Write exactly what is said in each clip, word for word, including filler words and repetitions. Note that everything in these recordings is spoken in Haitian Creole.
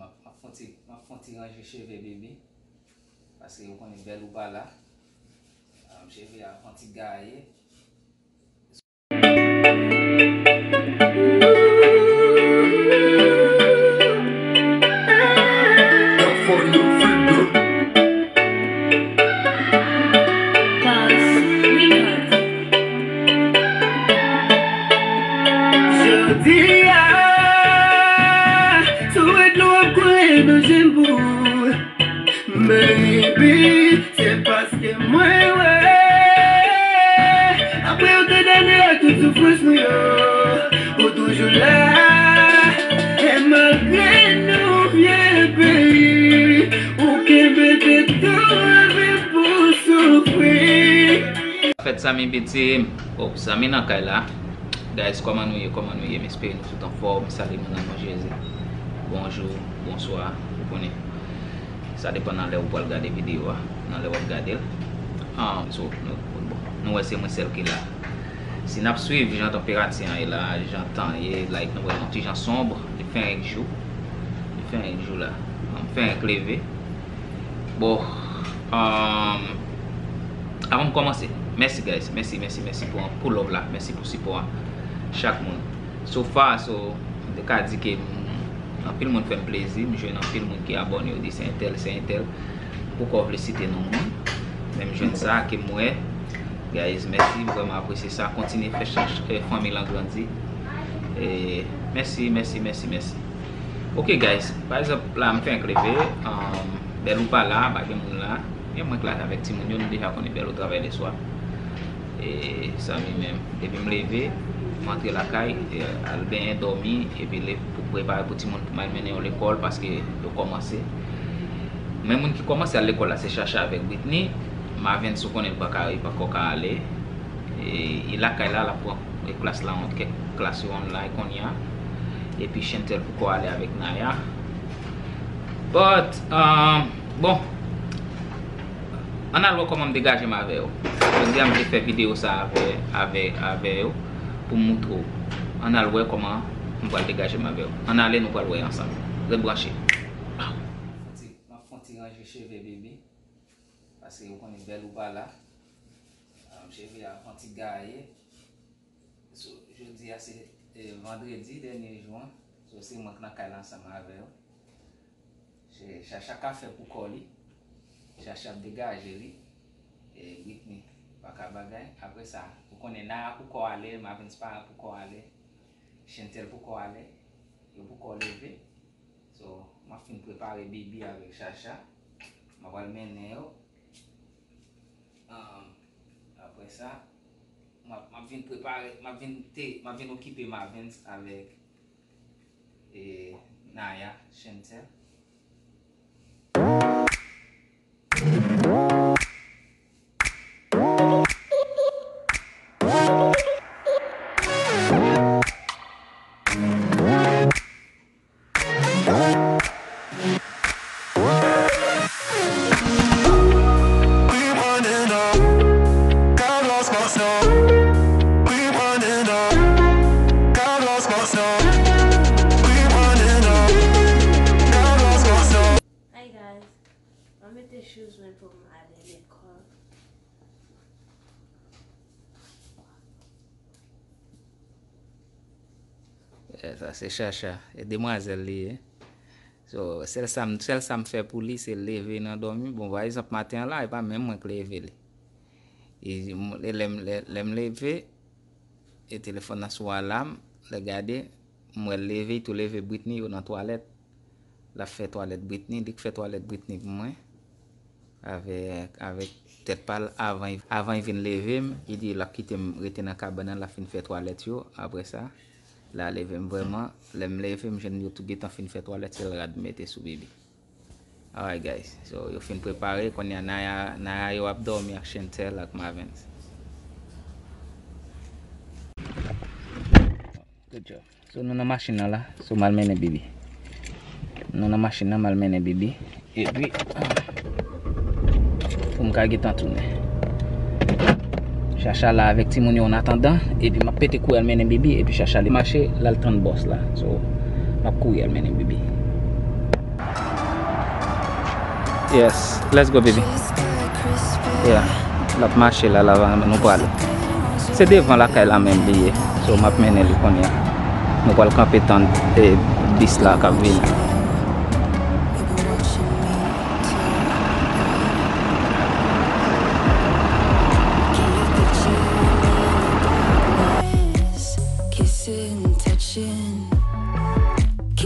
M ap, m ap fè yon ti, m ap fè yon ti ranje cheve bebe. Paske ou konnen bèl ou pa la. Ah, cheve a fè yon ti gaye. Jodi a, sou rèd lou ap koule nan je m pou ou. Baby, se paske mwen wè. Apre yo te done ak tout soufrans nou yo, ou toujou la. E malgre nou vye peyi, ou kenbe tèt ou epi pou soufri. Fèt zanmi piti, oh, zanmi nan kay la. Guys, kòman nou ye? Kòman nou ye? M espere nou tout anfòm. Salye nou nan non Jezi. Bonjou, bonswa, ou konnen. Sa depann nan lè ou pral gade videyo a, nan lè w ap gade l. Ah, so, nou, bon, nou wè se mwen sèl ki la. Si n ap swiv jan tanperati an ye la, jan tan ye, like, nou wè l yon ti jan sonb, li fenk jou. Li fenk jou la. Li fenk leve. Bon, um, avan m kòmanse, mèsi guys, mèsi, mèsi, mèsi pou, pou love la, mèsi pou sipò a, chak moun. So far, so, m te ka di ke m, anpil moun fè m plezi, m jwenn anpil moun ki abòne, yo di se entèl, se entèl. M poko vle site non moun, men m jwenn sa ke m wè. Guys, mèsi, m vrèman apresye sa. Kontinye fè chèch, fè fanmi lan grandi. E, mèsi, mèsi, mèsi, mèsi. Ok, guys, pa egzanp, la, m fenk leve, um, bèl ou pa la, pa gen moun la. E mwen k la avèk timoun yo, nou deja konnen bèl ou travay leswa. E, zanmi menm, depi m leve, m antre lakay, e, al benyen, dòmi, epi leve pou prepare pou timoun pou m al mennen yo lekòl, paske yo kòmanse. Men moun ki kòmanse al lekòl la, se Chacha avèk Britney. Mavens, ou konnen l pa ka, li pako ka ale. E, li lakay la, l ap pran klas la, kèk klas yo online kounye a. Epi Chantel poko ale avèk Naya. But, um, bon, ann al wè kòman m degaje m avè yo. Jodi a m te fè videyo sa avè, avè, avè yo pou m moutre w. Ann al wè kòman m pral degaje m avè yo. Ann ale, nou pral wè ansanm. Ret branche. M ap fè yon ti, m ap fè yon ti ranje cheve bebe. Paske ou konnen bèl ou pa la. Ah, cheve a fè yon ti gaye. So, jodi a se, eh, vandredi, dènye jou an. So, se mwen k nan kay la ansanm avè yo. Se Chacha k ap fè pou kò li. Chacha ap degaje li. E Britney pa ka bagay. Apre sa, ou konnen Naya poko ale, Mavens pa poko ale, Chantel poko ale. Yo poko leve. So, m ap fin prepare Bibi avèk Chacha. M ap al mennen yo. Um, apre sa, m ap, m ap vin prepare, m ap vin te, m ap vin okipe Mavens avèk, e, Naya, Chantel. Hi guys, mwen mete shoes mwen pou m ale lekòl. Eh, sa se Chacha. E demwazèl li ye. So, sèl sa m, sèl sa m fè pou li, se leve nan dòmi. Bon, pa egzanp, maten an la, e pa menm mwen k leve li. E, m, e lè m, lè, lè m leve, e telefòn nan sou alam, lè gade, m wè l leve, li tou leve Britney, yo nan twalèt. L ap fè twalèt Britney, li k fè twalèt Britney pou mwen. Avèk, avèk tèt pa l, avan, avan l vin leve m, li di l ap kite m rete nan kabann nan, l ap fin fè twalèt yo. Apre sa, l al leve m vrèman. Lè m leve, m jwenn yo tou gentan fin fè twalèt, se l rad m mete sou Bibi. Alright, guys. So, yo fin prepare. Kounye a, Naya, Naya yo ap dòmi ak Chantel ak Mavens. Good job. So, nou nan machin nan la. So, m al mennen Bibi. Nou nan machin nan, m al mennen Bibi. Epi, pou m ka gentan tounen. Chacha la avèk timoun yo an atandan. Epi, m ap pete kouri al mennen Bibi. Epi, Chacha li mache, l al tann bòs la. So, m ap kouri al mennen Bibi. Yes, let's go, baby. Yeah, l ap mache la, la, nou prale. Se devan lakay la menm li ye. So, m ap mennen li kounye a. Nou pral kanpe tann, eh, bis la k ap vini.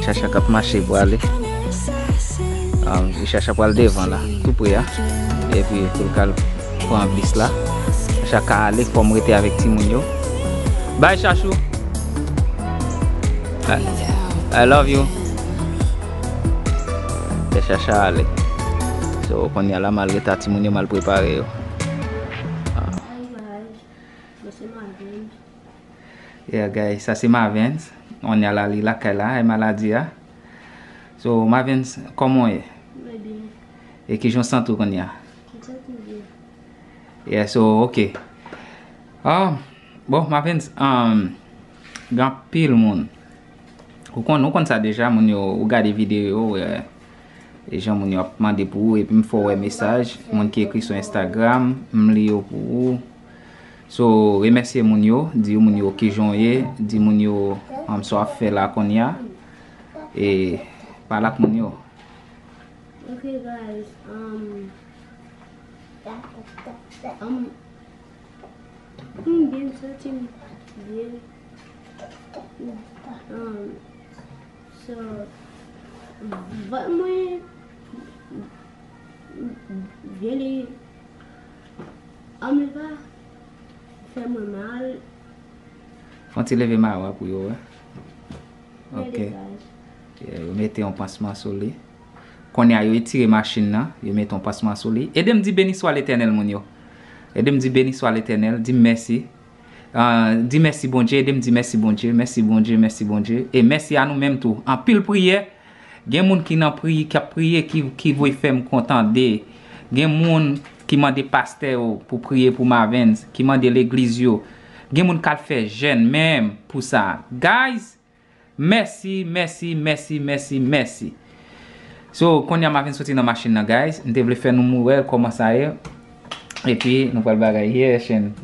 Chacha k ap mache pou ale. Um, Chacha pral devan la, tou pre a. Epi pou l ka al pran bis la. Chacha ka ale, fò m rete avèk timoun yo. Bye, Chachou. I, I love you. Fè Chacha ale. So, kounye a la, m al rete ak timoun yo, m al prepare yo. Ah. Yeah, guys, sa se Mavens. Kounye a la, li lakay la, e maladi a. So, Mavens, kòman w ye? Mwen byen. E kijan w santi w kounye a? M santi m byen. Yeah, so, ok. Ah, bon, Mavens, um, gen anpil moun. Ou konn, ou konn sa deja, moun yo, ou gade videyo, ou wè, e jan moun yo ap mande pou ou, epi m fè w wè mesaj, moun ki ekri sou Instagram, m li yo pou ou. So, remèsye moun yo, di moun yo kijan w ye, di moun yo, um, sa w ap fè la kounye a, e pale ak moun yo. Ok, guys, um, um, m byen, m santi m byen. Um, so, vant mwen, vye li, um, li pa fè mwen mal. Fè yon ti leve mayo a pou yo wè. Ok. Yeah, yo mete yon pansman sou li. Kounye a, yo retire machin nan, yo mete yon pansman sou li. Ede m di, "Beni swa Letènèl," moun yo. Ede m di, "Beni swa Letènèl," di m mèsi. Ah, di mèsi Bondye, ede m di, "Mèsi Bondye, mèsi Bondye, mèsi Bondye." E mèsi a nou menm tou. Anpil priyè. Gen moun ki nan pri-, k ap priye, ki, ki voye fè m kontan de. Gen moun ki mande pastè yo pou priye pou Mavens, ki mande legliz yo. Gen moun k al fè jèn menm pou sa. Guys, mèsi, mèsi, mèsi, mèsi, mèsi. So, kounye a Mavens soti nan machin nan, guys. M te vle fè nou wè kòman sa ye. Epi, nou pral bagay. Yeah, Shen.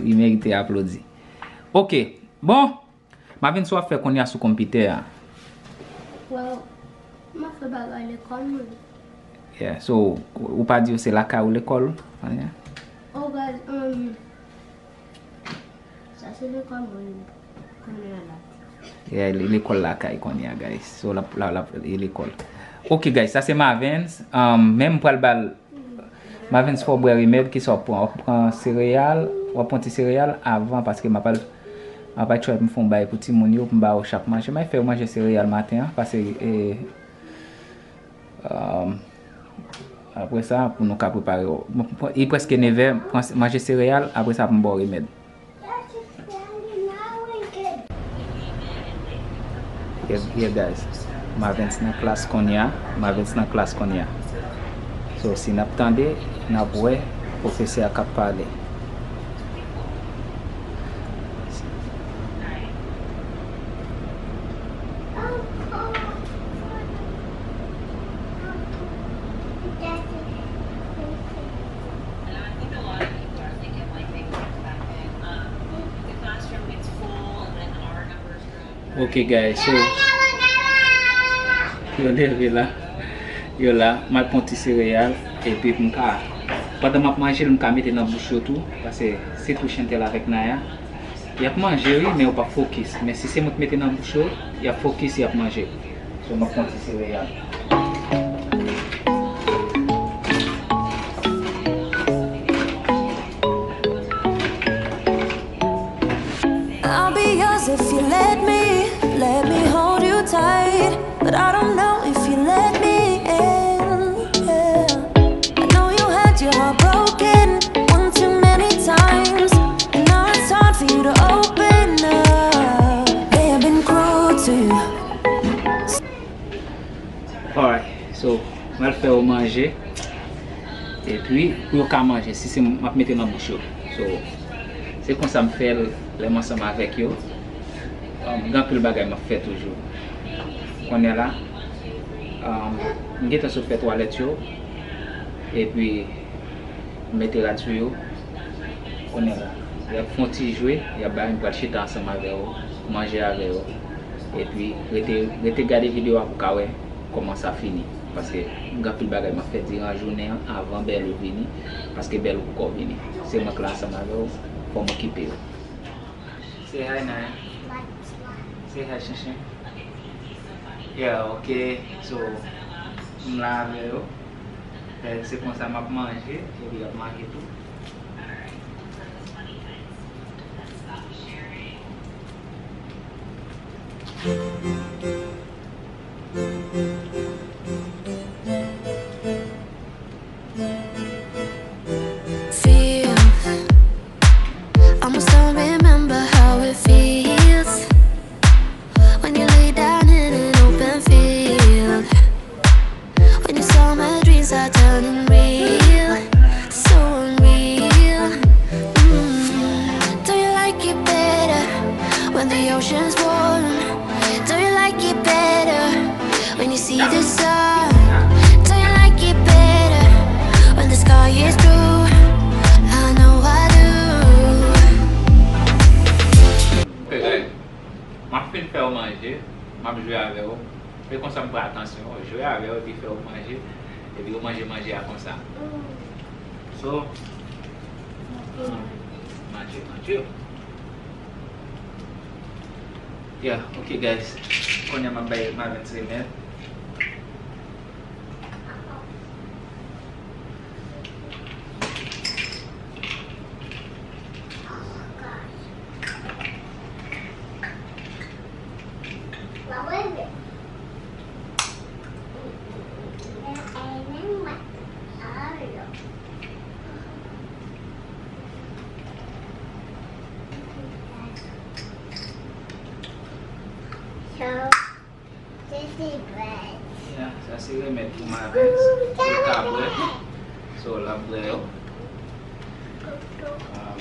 Li merite aplodi. Ok. Bon. Mavens, sa w ap fè kounye a sou konpitè a? Well, m ap fè bagay lekòl mwen. Yeah, so, ou pa di yo se lakay ou lekòl ou? Oh, guys, um, sa se lekòl mwen kounye a la. Yeah, li lekòl lakay kounye a, guys. So, l ap, l ap, l ap, li lekòl. Ok, guys, sa se Mavens. Um, men m pral ba l Mavens, fò w bwè remèd, kisa w ap pran? W ap pran sereyal, w ap pran ti sereyal avan, paske m ap al, m ap al try pou m fè yon bagay pou timoun yo, pou m ba yo chak manje. M ap fè yo manje sereyal maten an, paske, e, um, apre sa, pou nou ka prepare yo. Bon, li prèske nevè, pran, manje sereyal, apre sa, pou m ba w remèd. Yeah, yeah, guys. Mavens nan klas kounye a. Mavens nan klas kounye a. So, si n ap tande, n ap wè pwofesè a k ap pale. Ok, guys, so, yo leve la. Yo la, m al pran ti sereyal, epi pou m ka, pandan m ap manje l, m ka mete nan bouch yo tou, paske se tou Chantel avèk Naya. Y ap manje, wi, men yo p ap fokis. Men si se mwen k mete nan bouch yo, y ap fokis, y ap manje. So, m ap pran ti sereyal. I'll be yours if you let me, let me hold you tight. But I don't know if you let me in. Yeah. I know you had your heart broken one too many times. And now it's time for you to open up. They have been cruel to you. Alright, so, m al fè yo manje. Epi, pou yo ka manje, si se m ap mete nan bouch yo. So, se konsa m fè l lè m ansanm avèk yo. Um, gen anpil bagay m ap fè toujou. Kounye a la, um, m gentan sot fè twalèt yo. Epi, m mete rad sou yo. Kounye a la, y ap fè yon ti jwe, y ap bay, m pral chita ansanm avè yo, manje avè yo. Epi, rete, rete gade videyo a pou w ka wè kòman sa fini. Paske m gen anpil bagay m ap fè diran jounen an avan Bèlou vini. Paske Bèlou poko vini. Se mwen k la ansanm avè yo, fò m okipe yo. Say hi, Naya. Say hi, Shenchen. Yeah, ok. So, m la avè yo. Eh, se konsa m ap manje, epi y ap manje tou. Feel. Almost don't remember how it feels when you lay down in an open field. When your summer dreams are turning real, so unreal. Mm. Don't you like it better when the ocean's warm? Don't you like it better when you see the sun? Don't you like it better when the sky is blue? I know I do. Ok, guys. M ap fin fè yo manje, m ap jwe avè yo. E konsa m pran atansyon yo, jwe avè yo, epi fè yo manje, epi yo manje manje a konsa. So, manje, manje. Yeah, ok, guys. Kounye a m ap bay Mavens remèd. Sisi bwè. Ya, sa se remèd pou Mavens, pou l ka bwè. So, l ap bwè yo. Ah,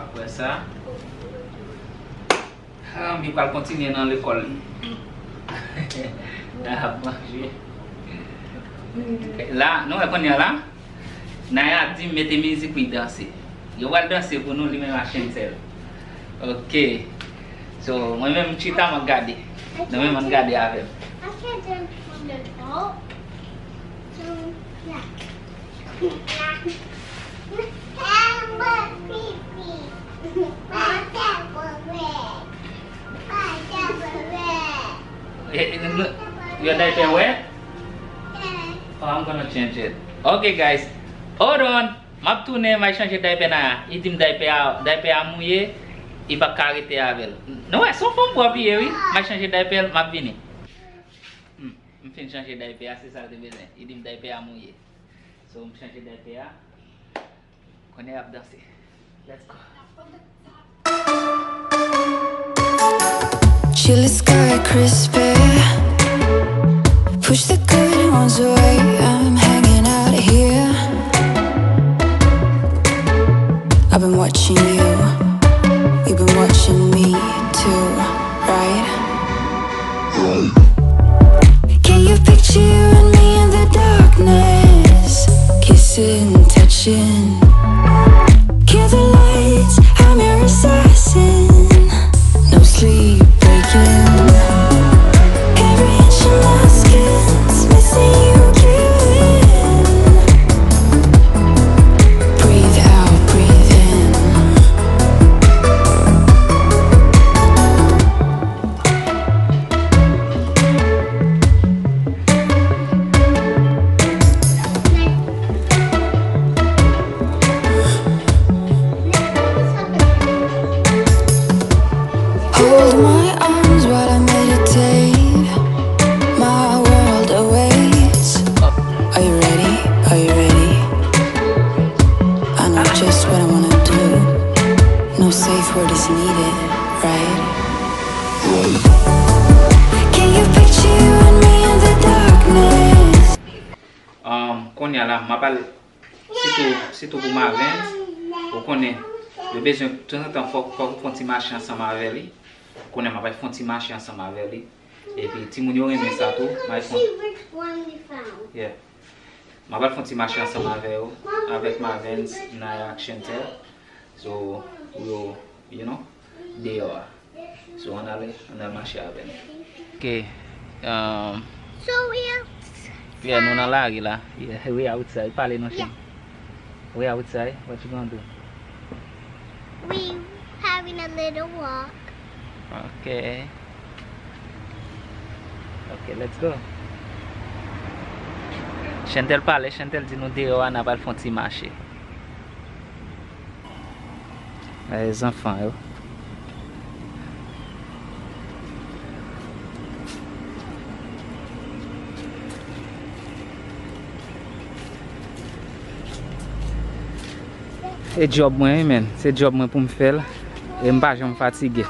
apre sa, ah, li pral kontinye nan lekòl li. L ap manje. La, nou wè kounye a la? Naya di m mete mizik pou l danse. Yo pral danse pou nou, li menm ak Chancel. Ok. So, mwen menm m chita m ap gade. Nou menm ann gade avè m. Eh, eh, no, your diaper wet? Oh, I'm gonna change it. Ok, guys. Hold on. M ap tounen, m al chanje daypè Naya. Li di m daypè a, daypè a mouye, li p ap ka rete avè l. Nou wè, se yon fanm pwòp li ye, wi. M al chanje daypè l, m ap vini. Hmm, m fin chanje daypè a, se sa l te bezwen. Li di m daypè a mouye. So, m chanje daypè a. Kounye a y ap danse. Let's go. Chilly sky, crisp air. Push the good ones away. I'm hanging out here. I've been watching you. You've been watching me too, right? Can you picture you and me in the darkness? Kissing, touching. Kill the lights, I'm your assassin. No sleep breaking. Every inch of my skin's missing you, killing. Breathe out, breathe in. Hold my arms while I meditate. My world awaits. Are you ready? Are you ready? I know just what I wanna do. No safe word is needed, right? Can you picture you and me in the darkness? Um, kounye a la, m ap al, sitou, sitou pou Mavens, ou konnen, yo bezwen, tanzantan, fòk, fòk ou fè yon ti mache ansanm avè li. Kounye a, m ap al fè yon ti mache ansanm avè li. Epi, timoun yo renmen sa tou, m al fè yon, yeah. M ap al fè yon ti mache ansanm avè yo, avèk Mavens, Naya ak Chantel. So, pou yo, you know, deyò a. So, ann ale, ann al mache avè m. Ok. Um, So we outside. Yeah, nou nan lari la. Yeah, we outside. Pale non, Shen. We outside. What you gonna do? We having a little walk. Ok. Ok, let's go. Chantel pale, Chantel di nou deyò a, n ap al fè yon ti mache. Gade zanfan yo. Se djòb mwen wi, menn. Se djòb mwen pou m fè l. E m pa janm fatige.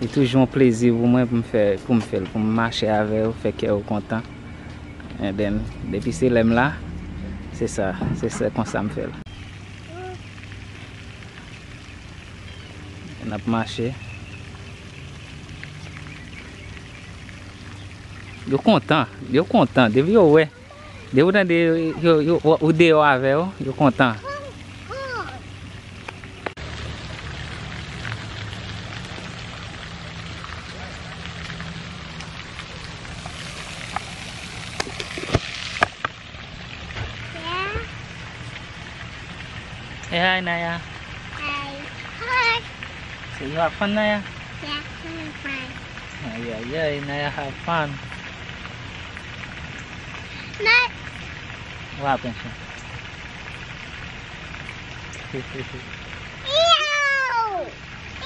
Li toujou yon plezi pou mwen pou m fè, pou m fè l, pou m mache avè yo, fè kè yo kontan. And then, depi se lè m la, se sa, se sa konsa m fè l. N ap mache. Yo kontan, yo kontan. Depi yo wè, depi yo tande yo, yo, yo, ou deyò avè yo, yo kontan. Yeah. Say hi, Naya. Hi. Hi. Say you have fun, Naya. Yeah, I have fun. Ay, ay, ay, Naya have fun. Next. What happened, Shen? Ew!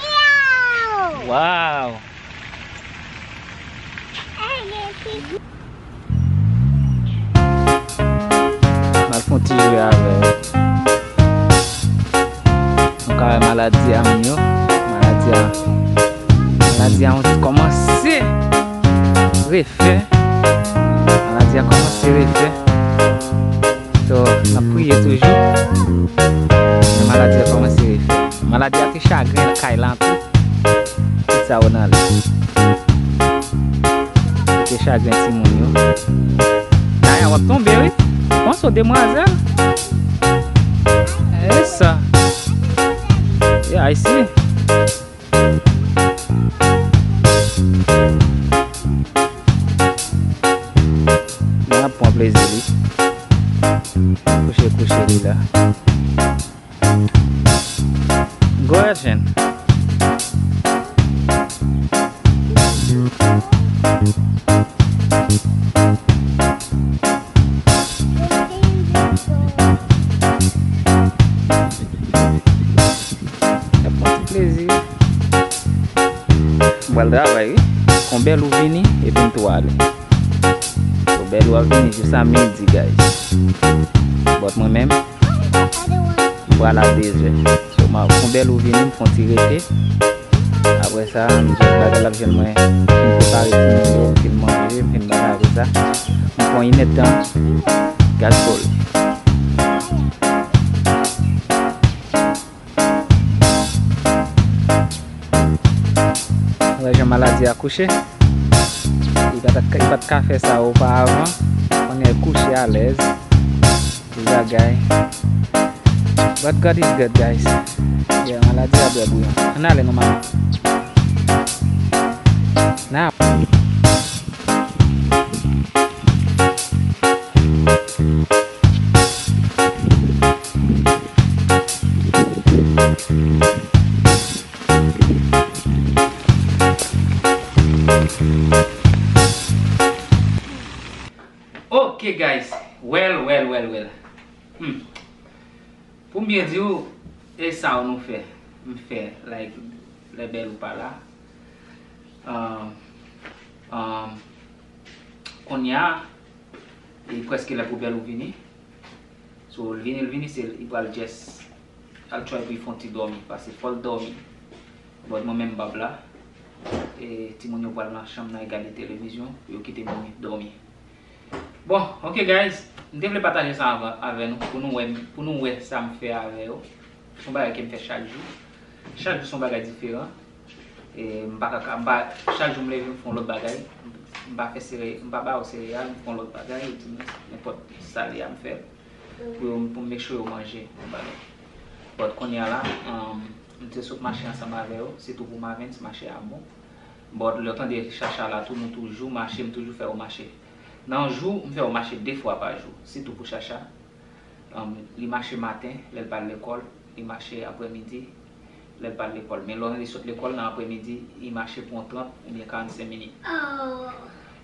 Ew! Wow! M al fè yon ti jwe avè yo. Nou ka wè maladi a menm yo. Maladi a, maladi a kòmanse refè. Maladi a kòmanse refè. So, n ap priye toujou. Men maladi a kòmanse refè. Maladi a te chagren kay la anpil. Tout sa yo nan li. Te chagren timoun yo. Naya, w ap tonbe, wi. Panse w demwazèl. E sa. Yeah, I see. Naya ap pran plezi li. Kouche, kouche li la. Go ahead, Shen. Ap pran ti plezi. M pral travay, wi. Kon bèl ou vini, epi m tou ale. Kon bèl ou ap vini jis a midi, guys. But mwen menm, m pral a de zè. So, m ap, kon bèl ou vini, m fè yon ti rete. Apre sa, m di bagay la ap jwenn mwen. M fin prepare timoun yo, m fin manje, m fin bagay apre sa. M pran inèdtan, gas kole. Wè jan maladi a kouche. Li pa t, li pa t ka fè sa oparavan. Kounye a l kouche alèz. Li bagay. But God is good, guys. Yeah, maladi a bwè bouyon. Ann ale, non, manman. Now. Ok, guys. Well, well, well, well. Hmm. Pou m byen di w, e sa w nou fè, m fè, like, lè bèl ou pa la. Um, um, kounye a, e prèske lè pou bèl ou vini. So, l vini, l vini, se li pral just al try pou l fè yon ti dòmi, paske fò l dòmi. But mwen menm m p ap la. E timoun yo pral nan chanm nan e gade televizyon, pou yo kite m dòmi. Bon, ok guys, m te vle pataje sa avè, avè nou, pou nou wè, pou nou wè sa m fè avè yo. Se yon bagay ke m fè chak jou. Chak jou se yon bagay diferan. E m pa ka, m pa, chak jou m leve m fè yon lòt bagay. M pa fè sereyal, m pa ba yo sereyal, m fè yon lòt bagay, ou di mwen nenpòt sa li a m fè l. Pou yo, pou m make sure yo manje yon bagay. But kounye a la, um, m te sot mache ansanm avè yo, sitou pou Mavens, mache a bon. But lè w tande Chacha la tou, nou toujou mache, m toujou fè yo mache. Nan yon jou, m fè yo mache de fwa pa jou, sitou pou Chacha. Um, li mache maten, lè l pa al lekòl, li mache aprèmidi, lè l pa al lekòl. Men lè li sot lekòl nan aprèmidi, li mache pou yon trant oubyen karannsenk minit.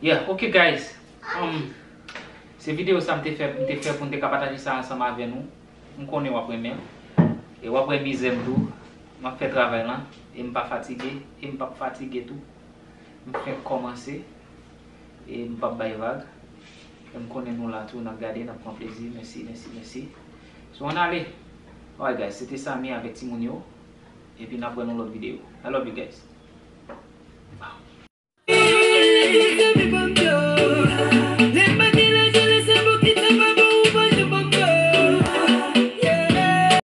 Yeah, ok guys. Um, se videyo sa m te fè, m te fè pou m te ka pataje sa ansanm avè nou. M konnen w ap renmen l. E w ap wè mizè m tou. M ap fè travay lan. E m pa fatige. E m p ap fatige tou. M fenk kòmanse. E m p ap bay vag. E m konnen nou la tou, n ap gade, n ap pran plezi. Mèsi, mèsi, mèsi. So, ann ale. Alright guys, se te Samy avèk timoun yo. Epi n ap wè nan lòt videyo. I love you guys.